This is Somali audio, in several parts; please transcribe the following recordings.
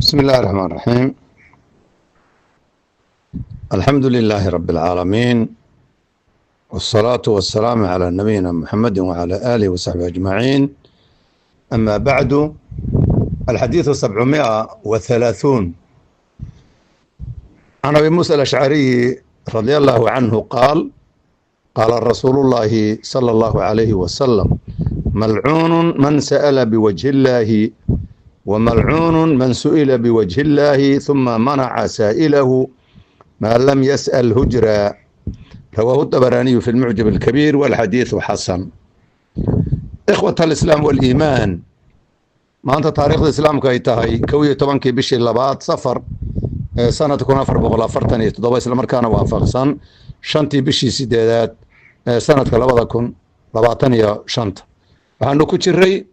بسم الله الرحمن الرحيم. الحمد لله رب العالمين، والصلاة والسلام على نبينا محمد وعلى آله وصحبه أجمعين. أما بعد، الحديث 730: عن أبي موسى الأشعري رضي الله عنه قال: قال رسول الله صلى الله عليه وسلم: ملعون من سأل بوجه الله، وملعون من سئل بوجه الله ثم منع سائله ما لم يسأل هجرا. رواه الطبراني في المعجم الكبير، والحديث حسن. إخوة الإسلام والإيمان، maanta taariikhda islaamka ay tahay 11-kii bishii labaad Safar ee sanadka 1447, isla markaana waafaqsan shantii bishii sideedaad ee sanadka 2025, waxaanu ku jiray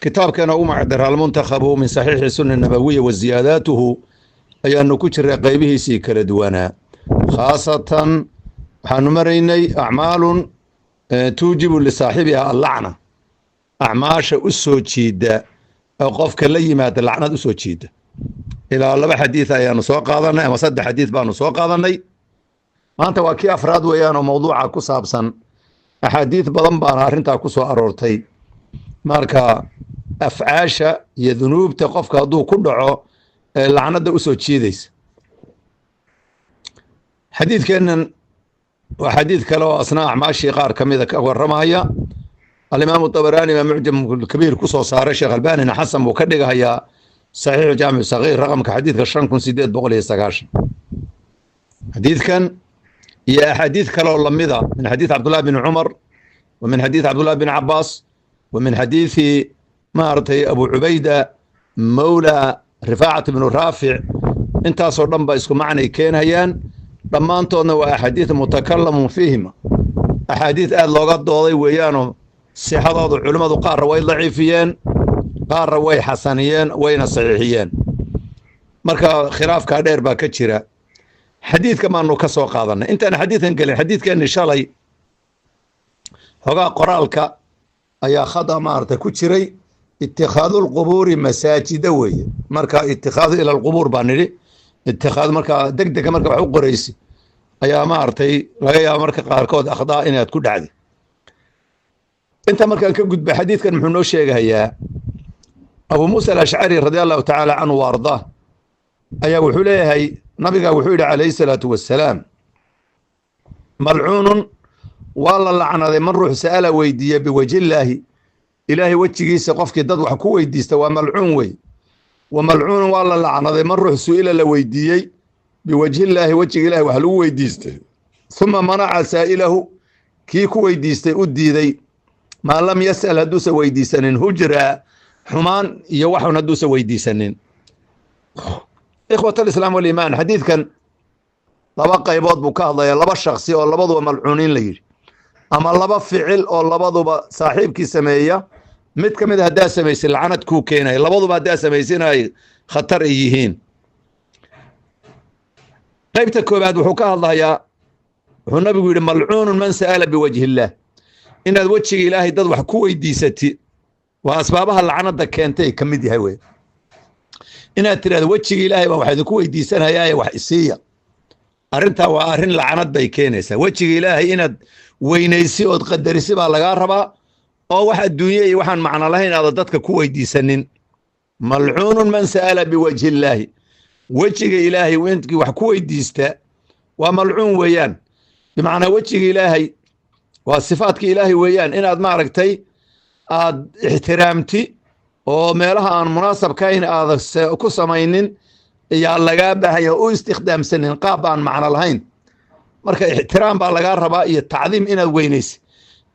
kitaabkeena u magacdara المنتخب من صحيح السنة النبوية وزياداته. Ayaanu ku jiray qaybihiisii kala duwanaa, khaasatan waxaanu maraynay أعمال توجب لصاحبها اللعنة, acmaasha u soo jiida oo qofka la yimaada lacnad u soo jiida. Ilaa laba xadiid ayaanu soo qaadanay ama saddex xadiid baanu soo qaadanay. Maanta waa kii afraad weeyaan oo mawduuca ku saabsan. Axaadiid badan baana arrintaa ku soo aroortay. Marka afcaasha iyo dunuubta qofka hadduu ku dhaco ee lacnadda u soo jiidaysa. Xadiidkeennan waa xadiid kale oo asna acmaashii qaar ka mida ka warramaya. Alimaamu Dabaraani baa Mucjam Kabiir ku soo saaray, Sheekh Albanina xasan buu ka dhigahayaa Saxiixu Jaamic Sagiir, raqamka xadiidka 5890. Xadiidkan iyo axaadiid kale oo lamida, min xadiid Cabdullahi bin Cumar wa min xadiid Cabdullahi bin Cabaas wa min xadiidi maaragtay Abu Cubayda mawla Rifaacat bnu Raafic, intaasoo dhan ba isku macnay keenayaan. Dhammaantoodna waa أحاديث متكلم فيهما, axaadiid aada looga dooday weeyaanoo sixadooda culimmadu qaarra way daciifiyeen, qaarra way xasaniyeen, wayna saxiixiyeen. Marka khilaafkaa dheer baa ka jira. Xadiidka baanu ka soo qaadanay. Intaan xadiidkan gelin, xadiidkeenni shalay xogaa qoraalka ayaa khada maaragtay ku jiray. اتخاذ القبور مساجد weeye. Marka اتخاذ إلى القبور baa nidhi اتخاذ. Marka deg dega marka wax u qoraysi ayaa maaragtay laga yaaba marka qaarkood akhdaa inaad ku dhacdi. Inta markaan ka gudba, xadiidkan muxuu noo sheegayaa? Abu Muusa Alashcari رضي الله تعالى عنه وأرضاه ayaa wuxuu leeyahay, nabiga wuxuu yidhi عليه الصلاة والسلام: ملعون, waa la lacnaday, من ruux سأل weydiiya بوجه الله, Ilaahay wejigiisa qofkii dad wax ku weydiista waa malcuun wey. وملعون, waa la lacnaday, من ruux سئل la weydiiyey بوجه الله, wejiga Ilahay wax lagu weydiistay, ثم منع سائله, kii ku weydiistay u diiday, ما لم يسأل, hadduusan weydiisanin, هجرا, xumaan iyo waxun hadduusan weydiisanin. إخوة الإسلام والإيمان, xadiidkan laba qaybood buu ka hadlaya: laba shaksi oo labaduba malcuuniin la yidhi, ama laba ficil oo labaduba saaxiibkii sameeya mid ka mid a haddaa samaysay lacnad kuu keenaya, labaduba haddaa samaysin ay khatar ay yihiin. Qaybta koobaad wuxuu ka hadlayaa, wuxuu nabigu yidhi: ملعون من سأل بوجه الله. Inaad wejiga Ilaahay dad wax ku weydiisati waa asbaabaha lacnada keentay ka mid yahay wey. Inaad tirahdo wejiga Ilaahay baan wax idinku weydiisanayaaye wax isiiya, arrintaa waa arrin lacnad bay keenaysaa. Wejiga Ilaahay inaad weynaysi ood qadarisi baa lagaa rabaa, oo wax adduunye iyo waxaan macno lahayn aada dadka ku weydiisanin. ملعون من سأل بوجه الله, wejiga Ilaahay inkii wax ku weydiista waa malcuun weeyaan. Bimacnaa wejiga Ilaahay waa sifaadka Ilaahay weeyaan. Inaad maaragtay aad ixtiraamti oo meelaha aan munaasabkahayn aada ku samaynin ayaa lagaa baahaya, u istikhdaamsanin qaab aan macno lahayn. Marka ixtiraam baa lagaa rabaa iyo tacdiim, inaad weynaysi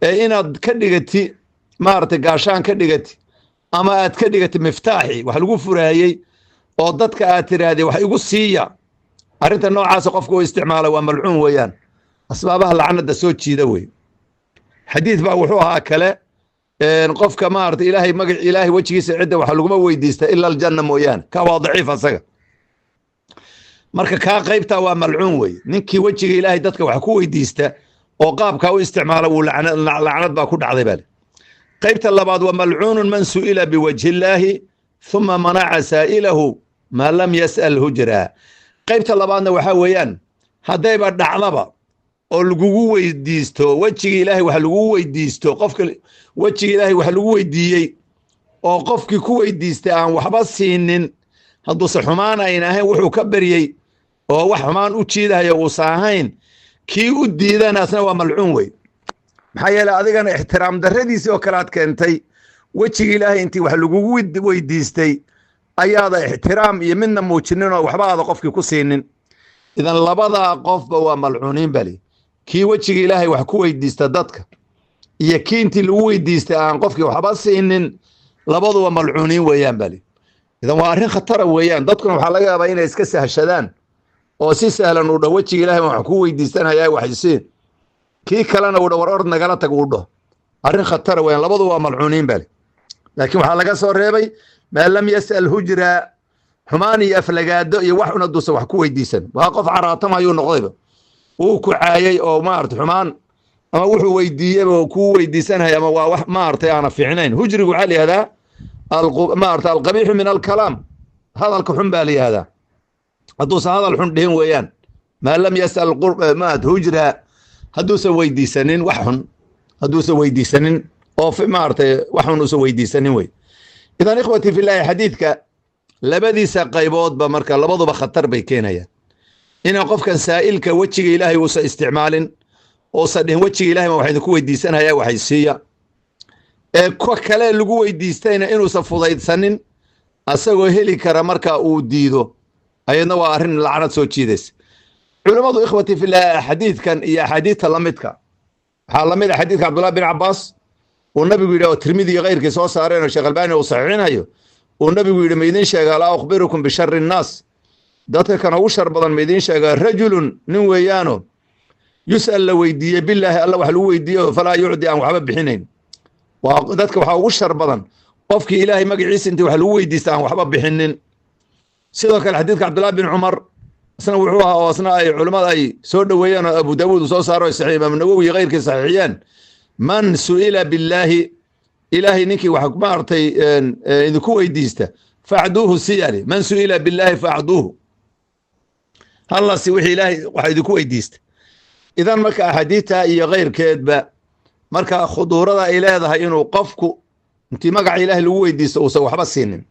ee inaad ka dhigati maaragtay gaashaan ka dhigati ama aad ka dhigati miftaaxi wax lagu furaayey oo dadka aad tidhaahdee wax igu siiya. Arrinta noocaasa qofka u isticmaala waa malcuun weeyaan, asbaabaha lacnada soo jiida wey. Xadiid baa wuxuu ahaa kale: qofka maarata Ilaahay magac Ilaahay wejigiisa cidda waxa laguma weydiista إلا الجنة mooyaane. Ka waa daciif asaga. Marka kaa qaybtaa waa malcuun wey. Ninkii wejiga Ilaahay dadka wax ku weydiista oo qaabkaa u isticmaala wuu lacnad baa ku dhacday bale. Qaybta labaad waa ملعون من سئل بوجه الله. Uma manaca saa'ilahu maa lam yas'al hujraa. Qaybta labaadna waxaa weeyaan, haddayba dhacdaba oo lagugu weydiisto wejiga Ilaahay wax lagugu weydiisto, qofka wejiga Ilaahay wax lagu weydiiyey oo qofkii ku weydiistay aan waxba siinin, hadduuse xumaan ayn ahayn wuxuu ka baryey oo wax xumaan u jiidahaya uusan ahayn, kii u diidana asna waa malcuun wey. Maxaa yeeley adigana ixtiraam darradiisii oo kale aad keentay. Wejiga Ilaahay intii wax lagugu weydiistay ayaada ixtiraam iyo midna muujinin oo waxba aada qofkii ku siinin. Idan labadaa qofba waa malcuuniin bali, kii wejiga Ilaahay wax ku weydiista dadka iyo kii intii lagu weydiistay aan qofkii waxba siinin, labaduba malcuuniin weeyaan bali. Idan waa arrin khatara weeyaan. Dadkuna waxaa laga yaabaa inay iska sahshadaan oo si sahlan uu dhaho, "Wejiga Ilahay baan wax ku weydiisanhayaa, wax isiin." Kii kalena uu dha, "War ord, nagala tag," uu dhaho. Arrin khatara weeyaan. Labadu waa malcuuniin bali, laakiin waxaa laga soo reebay maa lam yas'al hujraa, xumaan iyo aflagaado iyo wax una duusan wax ku weydiisan. Waa qof caraatamayuu noqdayba, wuu ku caayay oo maarata xumaan ama wuxuu weydiiyeyba kuu weydiisanaya ama waa wax maaragtay aana fiicnayn. Hujrigu waxaa la yihahdaa maarata alqabiixu min alkalaam, hadalka xun baa la yihahdaa. Hadduusan hadal xun dhihin weeyaan, maa lam yas'al maat hujra, hadduusan weydiisanin wax xun, hadduusan weydiisanin oo maaragtay wax xun uusan weydiisanin wey. Idan ikhwati filaahi, xadiidka labadiisa qayboodba marka labaduba khatar bay keenayaan, inaan qofkan saa'ilka wejiga Ilaahay uusan isticmaalin, uusan dhihin, "Wejiga Ilahay baan wax idinku weydiisanaya, waxay siiya." Ee ko kale lagu weydiistayna inuusan fudaydsanin asagoo heli kara marka uu diido, ayadna waa arrin lacnad soo jiidaysa. Culimmadu, ikhwati filah, xadiidkan iyo axaadiidta la midka, waxaa la mid a xadiidka Cabdullahi bin Cabbaas uu nabigu yidhi, oo Tirmidi iyo keyrkii soo saareen oo Sheekh Albaani uu saxiixinayo, uu nabigu yidhi, "Ma idiin sheega? Alaa ukhbirukum bishari nnaas? Dadka kan ugu shar badan ma idiin sheega? Rajulun, nin weeyaano, yus'al, la weydiiyey, bilaahi, alla wax lagu weydiiyo, falaa yucdi, aan waxba bixinayn." Waa dadka waxaa ugu shar badan qofkii Ilaahay magaciisa intii wax lagu weydiista aan waxba bixinin. Sidoo kale xadiidka Cabdullahi bin Cumar isna wuxuu ahaa, oo isna ay culimmada ay soo dhoweeyeen oo Abu Daawuud uu soo saaro, saxiix Imaam Nawowi iyo keyrkii saxiixiyeen: "Man su'ila billaahi, Ilaahay ninkii wax maaragtay idinku weydiista, facduuhu," siyali, "Man su'ila billaahi facduuhu," hallasi wixii Ilaahay wax idinku weydiista. Idan marka axaadiidta iyo keyrkeedba marka khuduurada ay leedahay inuu qofku intii magaca Ilaahay lagu weydiisto uusan waxba siinin.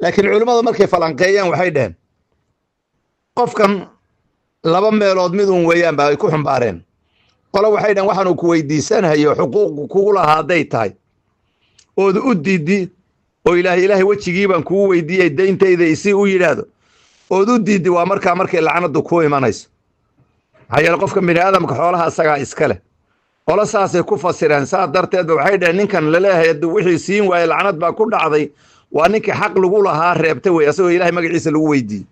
Laakiin culimmadu markay falanqeeyaan waxay dhaheen, qofkan laba meelood mid un weeyaan ba ay ku xumbaareen. Qole waxay dhaheen, waxaanuu ku weydiisanhayo xuquuq kugu lahaa hadday tahay ood u diidi oo Ilaahay wejigii baan kugu weydiiyey, dayntayda isii u yidhaahdo, ood u diidi, waa markaa markay lacnadu ku imanayso. Maxaa yeele qofka bini aadamka xoolaha isagaa iska leh. Qolo saasay ku fasireen. Saas darteedba waxay dhaheen, ninkan laleeyahay hadduu wixii siin waaye lacnad baa ku dhacday, waa ninkii xaq lagu lahaa reebta wey, asagoo Ilahay magaciisa lagu weydiiyey.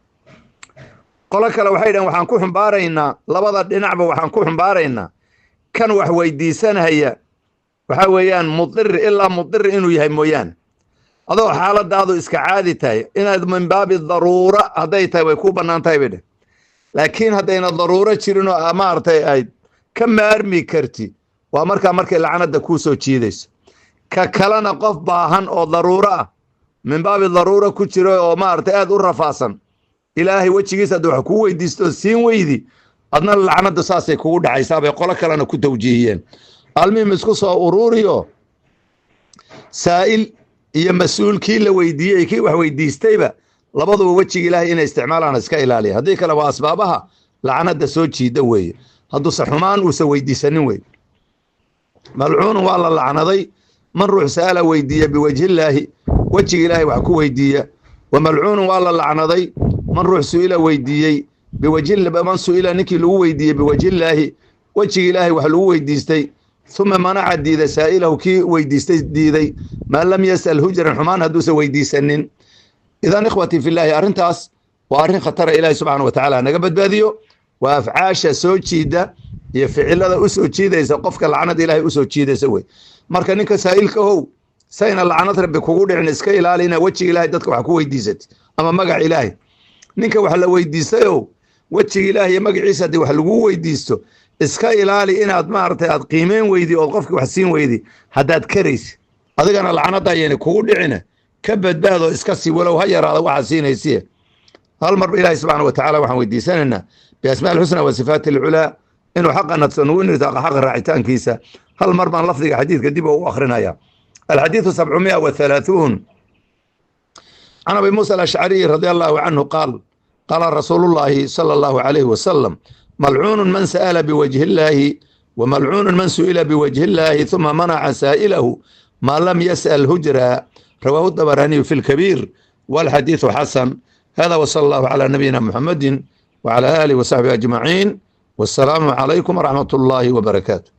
Qolo kale waxay dhaheen, waxaan ku xumbaaraynaa labada dhinacba, waxaan ku xumbaaraynaa kan wax weydiisanhaya waxaa weeyaan mudir, ilaa mudir inuu yahay mooyaane. Adoo xaaladaadu iska caadi tahay, inaad min baabi daruura hadday tahay, way ku bannaan tahay bay dheh. Laakiin haddayna daruuro jirin oo maaragtay ayd ka maarmi karti, waa markaa markay lacnada kuu soo jiidayso. Ka kalena qof baahan oo daruuro ah, min baabi daruura ku jiro oo maaragtay aad u rafaasan, Ilaahay wejigiisa hadduu wax kuu weydiisto siin weydi, adna lacnadu saasay kugu dhacaysaa bay qolo kalena ku tawjiihiyeen. Almuhim, isku soo uruuriyo, saa'il iyo mas-uul, kii la weydiiyey, kii wax weydiistayba, labaduba wejiga Ilaahay inay isticmaalaan iska ilaaliya. Haddii kale waa asbaabaha lacnada soo jiida weeye, hadduuse xumaan uusan weydiisanin wey. Malcuunun, waa la lacnaday, man ruux sa'ala, weydiiya, biwajhillaahi, wejiga Ilaahay wax ku weydiiya. Wa malcuunun, waa la lacnaday, man ruux su'ila, weydiiyey, biwajhi, man su'ila, ninkii lagu weydiiyey, biwajhillaahi, wejiga Ilaahay wax lagu weydiistay, uma manaca, diida, saa'ilahu, kii weydiistay diiday, maa lam yas'al hujran, xumaan hadduusan weydiisanin. Idan ikhwatii filaahi, arrintaas waa arrin khatara. Ilaahi subxaana wa tacaala naga badbaadiyo. Waa afcaasha soo jiida iyo ficilada u soo jiidaysa qofka lacnad Ilaahay u soo jiidaysa wey. Marka ninka saa'ilka how, sayna lacnad Rabbi kugu dhicin, iska ilaali inaa wejiga Ilaahay dadka wax ku weydiisat ama magac Ilaahay. Ninka wax la weydiistayow, wejiga Ilaahay iyo magaciisa haddii wax lagu weydiisto, iska ilaali inaad maaragtay aad qiimeyn weydi ood qofkii wax siin weydi haddaad karaysi. Adigana lacnadda ayayna kugu dhicina. Ka badbaadoo iska sii, walow ha yaraada waxaa siinaysiye. Hal mar Ilaahay subxaana wa tacala waxaan weydiisanaynaa biasmaa alxusna wa sifaati alculaa inuu xaqa nadso, nugu nirtaaqa xaqa raacitaankiisa. Hal mar baan lafdiga xadiidka dib u akrinaya. Alxadiidu 730: can Abi Muusa Alashcariy radia allahu canhu qaal: qaala rasuulullaahi sala allahu calayhi wasalam: malcuunun man sa'ala biwajhi illaahi, wamalcuunun man su'ila biwajhi illaahi thuma manaca saa'ilahu maa lam yas'al hujra. Rawaahu Dabaraaniyu fi lkabiir, walxadiidu xasan. Hada wsala allahu calaa nabiyina Muxamedin wcala aalihi wasaxbihi ajmaciin, wassalaamu calaykum waraxmat ullaahi wabarakaatu.